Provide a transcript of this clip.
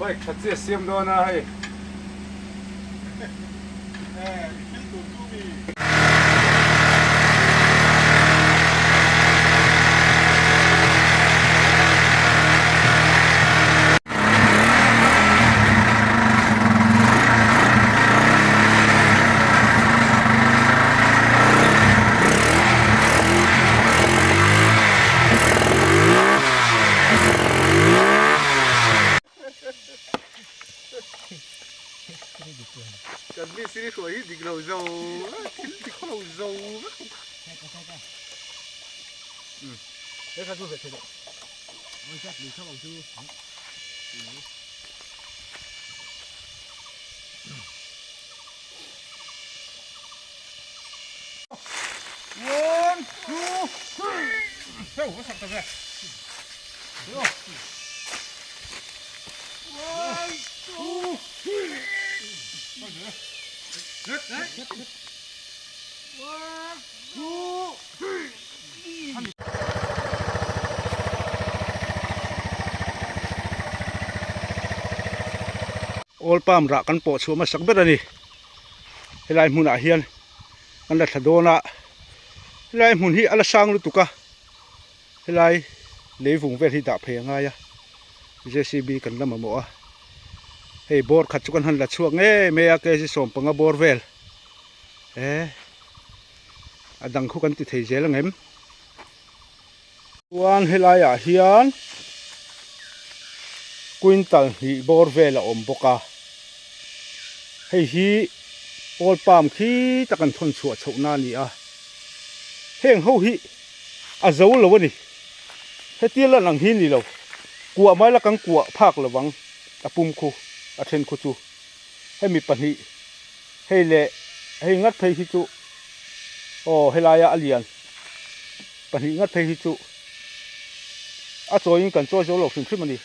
Bike tha chiah siam dawn a hei. Kan mistiri hruai hi dik lo zo thil dik lo zo vek. One, two, three. Hei, ka sak ta ve. One, two, three. One, two, three. Oil palm rah kan pawh chhuah hmasak ber a ni. Helai hmunah hian an la thla dawn a, helai hmun hi a la sang lutuk a, helai lei vung vel hi dah phei a ngai a, J_C_B kan la mamawh a, hei bawr khat chu kan han la chhuak ngei mai a kg 15 bawr vel e a dang khu kan ti thei zel ang em. Chuan helaiah hian quintal hnih bawr vel a awm bawk a, hei hi oil palm khi tak an thawn chhuah chhoh na a ni a, heng ho hi a zo lo a ni, hetia lan ang hi ni lo, kuah mai la kan kuah phak lo vang a pum khu a then khu chu hemi pahnih hei leh hei ngat phei hi chu aw helaia a lian. Pahnih ngat phei hi chu a chawiin kan chawi zo lo hrim hrim a ni.